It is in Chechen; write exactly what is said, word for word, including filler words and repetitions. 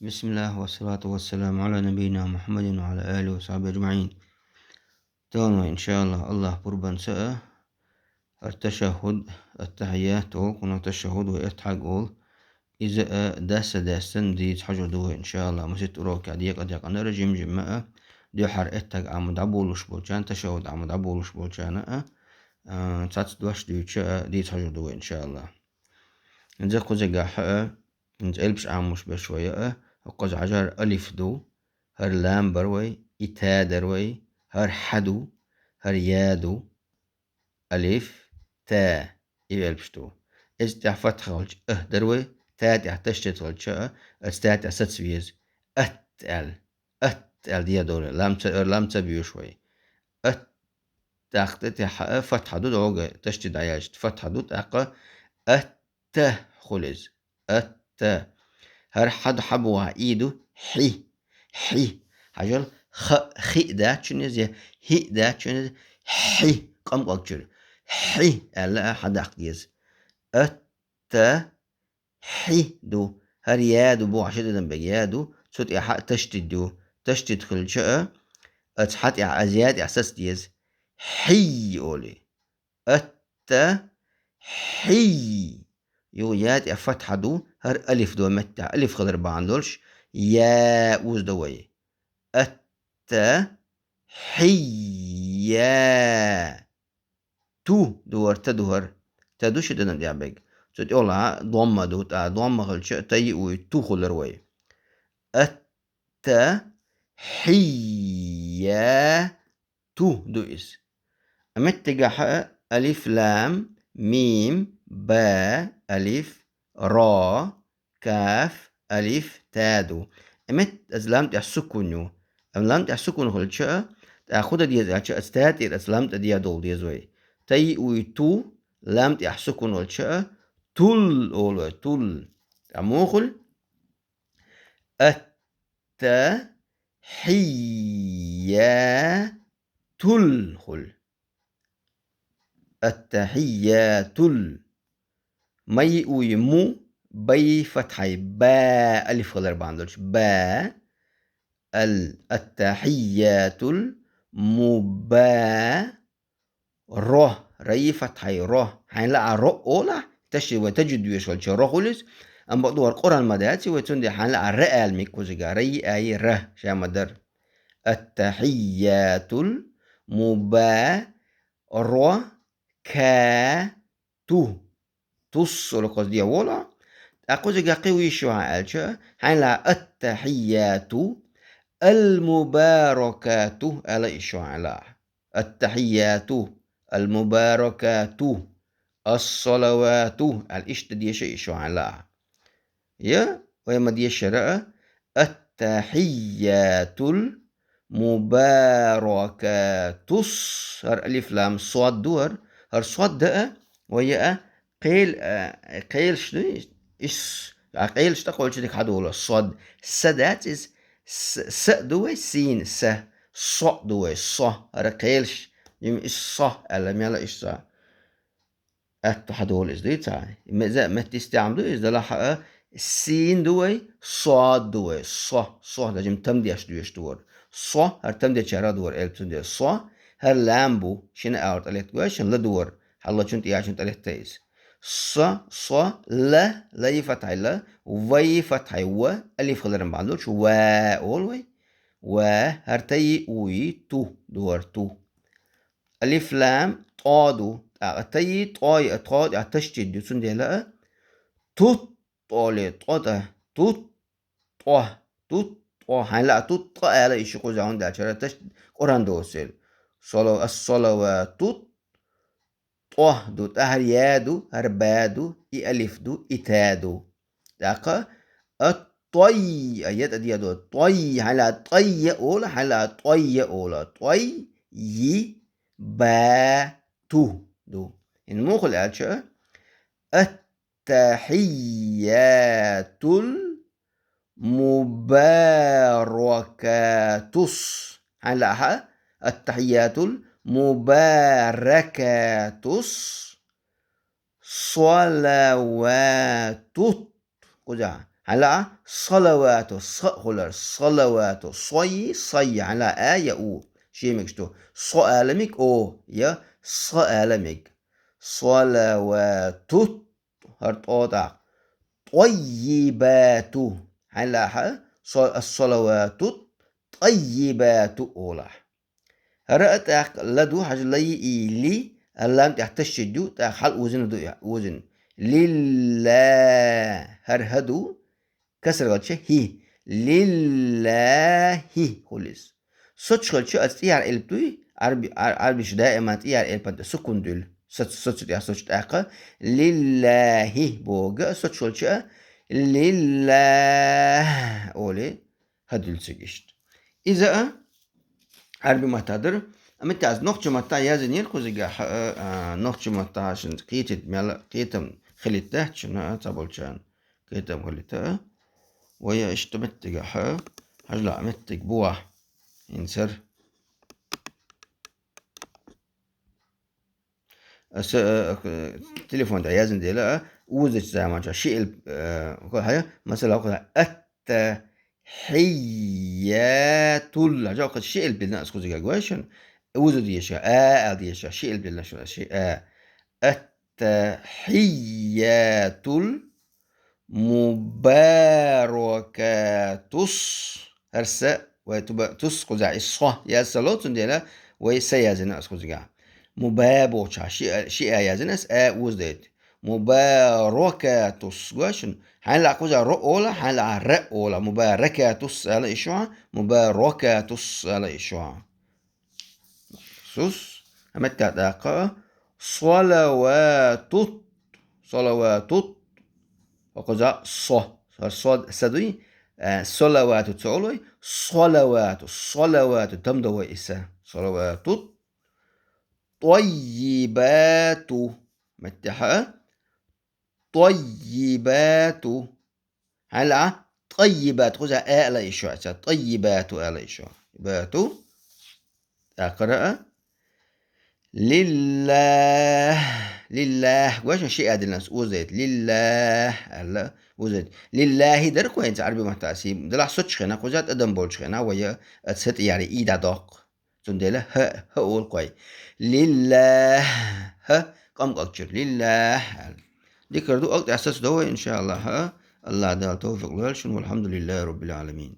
بسم الله والصلاة والسلام على نبينا محمد وعلى آله وصحبه أجمعين. Тахана вай, иншааллахӀ, АллахӀ пурбанца а, хӀара ташаххуд, аттахӀият олу, кхунах ташаххуд вай аттахьаг олу. Иза а дасса-дассана дийца хьожур ду вай, иншааллахӀ. Масийтта урокехь декъа-декъанара жим-жимма а дуьххьара аттахьаг Ӏамо дӀаболуш болчарна, ташаххуд Ӏамо дӀаболуш болчарна а, а, цхьацца дош дуьйцуш а дийца хьожур ду вай, иншааллахӀ. Иза кхузахь а, хӀинца элпаш Ӏамош берш вай а, хӀокхуза хьажахьара алиф ду, хӀара лам бара вай, и та дара вай, хӀара хьа ду, хӀара я ду, алиф, та, и элпаш ду. Иза тӀехь фатхьа хилча, ах дара вай, та тӀехь ташдид хилча а, аса та тӀехь саца веза. Ат аьлла, ат аьлла дӀадолу, лам ца, лам ца боьшу вай. Ат, тӀаккха тӀе тӀехь а фатхьа ду, догӀу ташдид дӀаяьлча, фатхьа ду, тӀаккха ат, та хуьлу иза. Атта. ХӀара хьа ду, хьа бу, хьа и ду, хьи. Хьи. Хьажал, ха, хи дац шуна иза, я хӀи дац шуна иза, хьи, къамкъалг чуьра. Хьи аьлла а хьа даккха деза. Атта, хьи ду. ХӀара я ду бу, хьан ши тӀадам бега я ду, цу тӀехь а ташдид ду. Ташдид хилча а, аса хьа тӀехь, аса я тӀехь саца деза. Хьий олий. Атта, хьий. Юха я тӀехь фатхьа ду, хӀара алиф ду меттехь, алиф хилар бахьана долуш, я узда вай. Атта, хьийя. Ту ду хӀара, та ду хӀара. Та ду ши тӀадам тӀехь бега. Цу тӀехула домма ду, тӀаккха домма хилча, та и уй ту хуьлура вай. Атта, хьийя. Ту ду иза. Меттигахь а алиф, лам, мим, ба, алиф, ро, каф, алиф, та ду. Мет аса лам тӀехь сукун ю. Ам лам тӀехь сукун хилча а, тӀаккха хӀун дан деза аьлча, аса та тӀера аса лам тӀе дӀадолу деза вай. Та и уй ту, лам тӀехь сукун хилча а, тул олу вай, тул. ТӀаккха муха хуьлу? Ат, та, хьийя, тул хуьлу. Аттахьийятул. Ма и уй му, ба и фатхьай ба, алиф хилар бахьана долуш. Ба, ал, аттахьийятул, му, ба, ро, ра и фатхьай ро. Хьайна лаахь ро олахь, ташдид вай тажвид веш хилча ро хуьлу иза. Амма бакъду хӀара Къуръан ма дац и вай, цундела хьайна лаахь ра ала мега кхузахь. Ра и а и ра, ша ма дара. Аттахьийятул, му, ба, ро, ка, ту. Тус олу кхуза де волахь. ТӀаккха кхузахь кхин вуй шу хьан аьлча, хьайна лаахь аттахьийяту, алмубаракату ала и шу хьайна лаахь. Аттахьийяту, алмубаракату, ассалавату аьлла иштта деша и шу хьайна лаахь. Я, вай ма дешара а, аттахьийятул мубаракатус. ХӀара алиф, лам, сод ду хӀара. ХӀара сод дан а, вай я а, кхел-, а, кхелаш ду, ис, а, кхелаш тӀакхочу дика хьадолу. Сод. Са дац иза. С, са ду вай, син, са. Со ду вай, со. ХӀара кхелаш. Им ис со аьлла, мела ис со. Аьтту хьадолу иза, дуй цхьа? Меза а метта истиам ду иза, делахь а, син ду вай, сод ду вай, со, со, дажим тамдеш дуьйш ду хӀара. Со, хӀара тамдечара ду хӀара элп, цундела со, хӀара лам бу, шина аура тӀалетта гой, шина ла ду хӀара, хьаллачун тӀеяшун тӀалетта иза. Со, со, ла, ла и фатхьай ла, ва и фатхьай ва, алиф хилар бахьана долуш, ва олу вай, ва, хӀара та и у и ту ду хӀара ту. Алиф, лам, тӀо ду. ТӀаккха та и, тӀо и, тхо, тӀаккха ташдид ду, цундела а, тут, тӀо ле, тӀо тӀа, тут, тӀо, тут, тӀо, хьайна лаахь тут, тӀо ала и шу кхузахь, хӀунда аьлча хӀара таш-, Къуръан доцург. Салав-, ас-салавату, тӀо ду, тӀаьхьара я ду, хӀара ба ду, и алиф ду, и та ду. ТӀаккха ат-тӀой, а, я тӀа дедо, тӀой, хьайна лаахь тӀой я ола, хьайна лаахь тӀой я ола, тӀой, йи, ба, ту ду. ХӀинца муха хуьлу аьлча, аттахьийятул мубаракатус. Хьайна лаахь, аттахьийятул мубаракатус. Салаватут. Кхузахь. Хьала а салавату, са хулар, салавату, сой, сой, хьала а я у. Шемик что? Со аламик о, я са аламик. Салаватут, хар тотах. Тойибату. Хьала а, со-, салаватут, тойибату олах. ХӀара а тӀаккха ла ду, хьажа лайи и ли, аллам тӀехь ташшид ю, тӀаккха хьал узина ду, узина. Лилла. ХӀара хӀа ду, касралча хӀи. Лиллахи хулис. Соч хилча ас тӀияр элп дуй, арби-, ар-, арбиш даиман тӀияр элпан тӀа сукун дуйла. Соц, соц тӀехь соч тӀаккха. Лиллахи бога, соч хилча лиллах оли. ХӀа дуьлциг иштта. Иза а Ӏарби матта дара. Амма аз нохча матта язйинера кхузигахь, а, а, нохча матта шин кхетит мел, кхетам хилит дац шуна, а, ца болчан. Кхетам хилита, а. Вай иштта меттигахь, а, хьажла меттиг буа. Инсар. Аса, э, э, телефон тӀа язна дела, а, узача заманча шиъ, э, хьая, масала, хьая, атта хьиятул, хьажа, хьая, шиъ билна ас кхузига гуайшан, уза диеша, а, а диеша, шиъ билна шуна, ши, а. Атта хьиятул мубаракатус. ХӀара са вай туба тус кхуза и со яз сало, цундела вай са язина ас кхузига. Мубабоча ши, ши а язина ас а уздайт. Мубаракатус гуашин. Хьан ла кхуза ро ола, хьан ла ра ола. Мубаракатус ала ишуа, мубаракатус ала ишуа. Сус, хӀаматта тӀаккха, салаватут, салаватут, ва кхуза со, со, со, са дуй, э, салавату цолой, салавату, салавату, там давай иса, салаватут, тойибату, маттиха, тойибату. Хьала а таййибат, кхуза а ала ишо, аца таййибату ала ишо. Бату. Акъра. Лиллах. Лиллах. Гуашна ши адилнас узайт. Лиллах. Алла узайт. Лиллахи дар куэнца арби матаси. Дала сочхена, кхуза адам болчхена, вая ацет яри ида док. Цундела хӀа, хӀа олкъой. Лиллах. ХӀа къамкъакчир. Лиллах. Дикар ду, акъ тӀасас дова, иншааллах. ХӀа. Аллах Дала тавфикъ луэл шун. Валхамдулиллахи Раббил Аламин.